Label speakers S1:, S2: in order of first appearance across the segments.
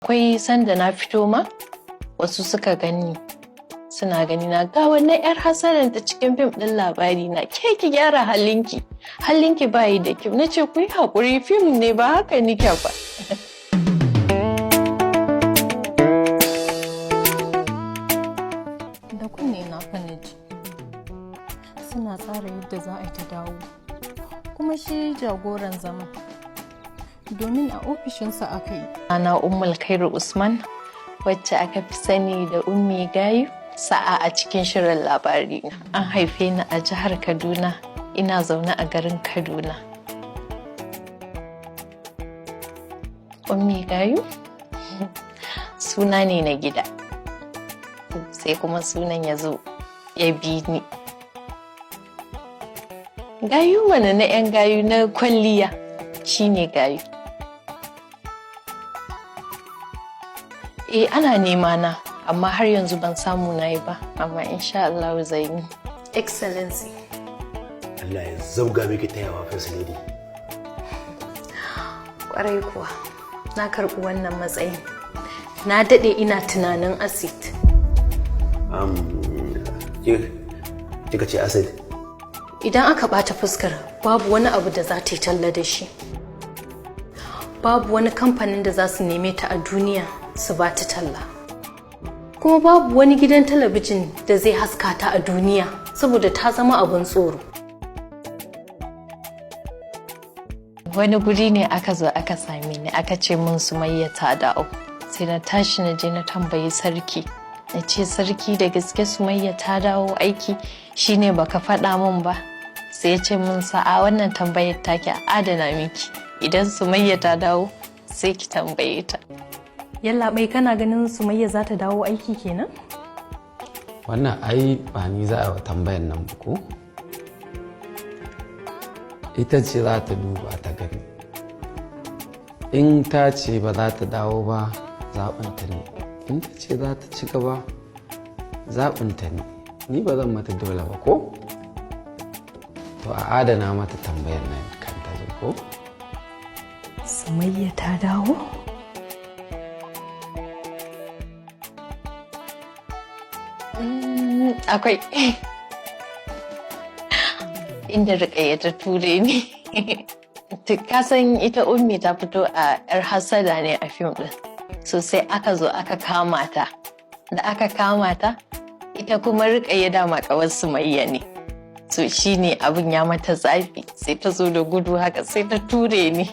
S1: Akwai sanda na fito ma wasu suka gani, suna gani na ga wannan yar hasaran ta cikin fim ɗin Labari Na. Ke ki gyara halinki, halinki bayi da kyau. Na ce ku yi haƙuri, fim ne, ba haka nike ba.
S2: Da kunne na fa na ji suna tsara yadda za a yi ta dawo, kuma shi jagoran zama domin a ofishinsa aka yi.
S1: Ana Ummul Khairu Usman, wacce aka fi sani da Ummi Gayu, Sa'a a cikin shirin Labari. An haife ni a jihar Kaduna, ina zaune a garin Kaduna. Ummi Gayu suna ne na gida, sai kuma sunan ya zo ya bi ni. Gayu mana na 'yan gayu na kwalliya shine gayu. Eh, ana nema na, amma har yanzu ban samu na yi ba, amma insha Allah zan yi.
S2: Excellency.
S3: Allah ya zabga miki tayawa, First Lady.
S2: Kwarai kuwa, na karɓi wannan matsayin. Na daɗe ina tunanin acid.
S3: Kika ce acid?
S2: Idan aka ɓata fuskar, babu wani abu da za ta yi talla da shi, babu wani kamfanin da za su neme ta a duniya su ba ta talla, kuma babu wani gidan talabijin da zai haska ta a duniya saboda ta zama abin tsoro.
S1: Wani guri ne aka zo aka same ni, aka ce mun Sumayya ta dawo. Sai na tashi na je na tambayi sarki, na ce, "Sarki, da gaske Sumayya ta dawo aiki shine baka faɗa min ba?" Sai ya ce mun, "Sa'a, wannan tambayar take a adana miki, idan Sumayya ta dawo sai ki tambaye ta."
S2: Yallaɓai, kana ganin Sumayya za ta dawo aiki kenan?
S4: Wannan ai ba ni za a wa tambayan nan ba, ko ita ce za ta duba ta gani. In ta ce ba za ta dawo ba, zaɓinta ne. In ta ce za ta ci gaba, zaɓinta ne. Ni ba zan mata dole ba, ko? To, a adana mata tambayar nan kan ta zo, ko?
S2: Sumayya ta dawo.
S1: Akwai inda Rukayya ta ture ni. Ka san ita Ummi ta fito a yar hasada ne a fim din. So sai aka zo aka kama ta. Da aka kama ta, ita kuma Rukayya dama kawar Sumayya ne. So shine abin ya mata zafi, sai ta zo da gudu haka sai ta ture ni.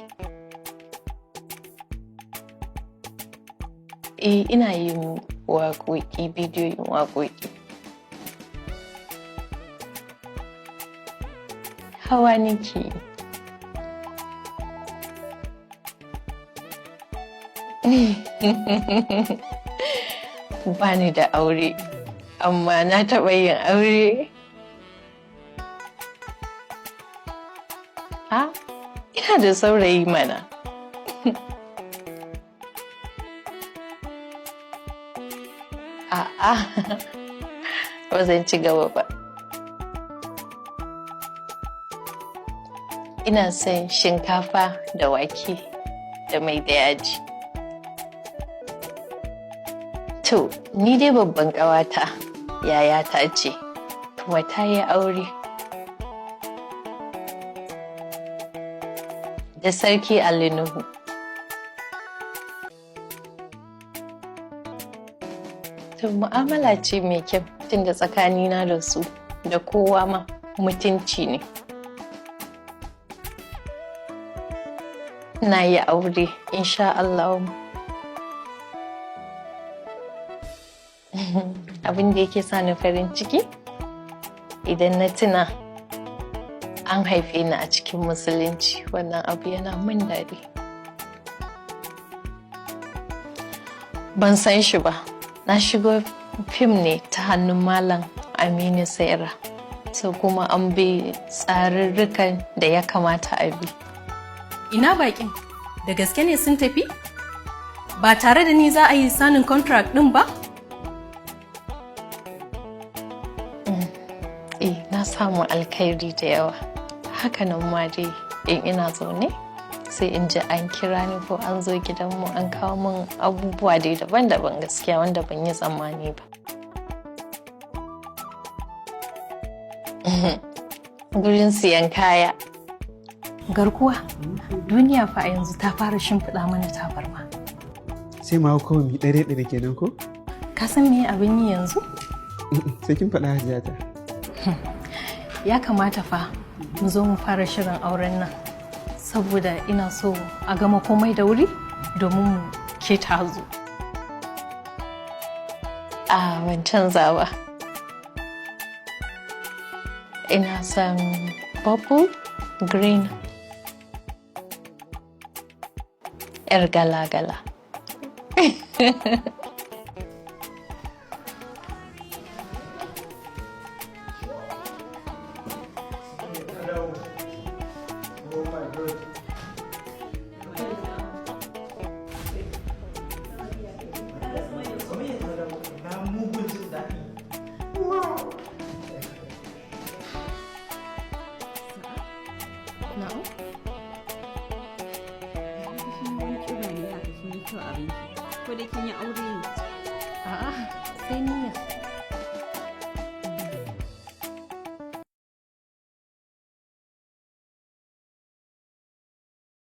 S1: Eh, ina yin waƙoƙi, bidiyoyin waƙoƙi. Hawa nake yi. Ba ni da aure, amma na taɓa yin aure. Ha? Ina da saurayi mana. A'a, ba zan ci gaba ba. Ina son shinkafa da wake da mai da yaji. To, ni dai babban ƙawata yayata ce, kuma ta yi aure. Da Sarki Ali Nuhu. To, mu'amala ce mai kyau, tunda tsakanina da su da kowa ma mutunci ne. Na yi aure, insha Allah. Abin da yake sa ni farin ciki idan na tuna an haife ni a cikin Musulunci, wannan abu yana min daɗi. Ban san shi ba. Na shigo fim ne ta hannun Malam Aminu Saira. So kuma an bi tsarurrukan da ya kamata a bi.
S2: Ina bakin? Da gaske ne sun tafi? Ba tare da ni za a yi signing contract din ba?
S1: Eh, na samu alkhairi da yawa. Hakanan ma dai in ina zaune Sai in ji an kira ni ko an zo gidanmu an kawo min abubuwa dai daban-daban gaskiya wanda ban yi tsammani ba. Gurin siyan kaya.
S2: Garkuwa, duniya fa a yanzu ta fara shimfiɗa mana tabarma.
S5: Sai ma kawai mu ɗare ɗare kenan ko?
S2: Ka san me abin yi yanzu?
S5: Sai kin faɗa, hajiya ta.
S2: Ya kamata fa mu zo mu fara shirin auren nan. Saboda ina so a gama komai da wuri domin mu ke zo.
S1: A ban canza ba. Ina son purple, green, yar gala-gala.
S2: Na'am.
S6: Wani kiba ne haka, kin yi kyau abinki. Ko da kin yi aure ne?
S2: A'a, sai niyya.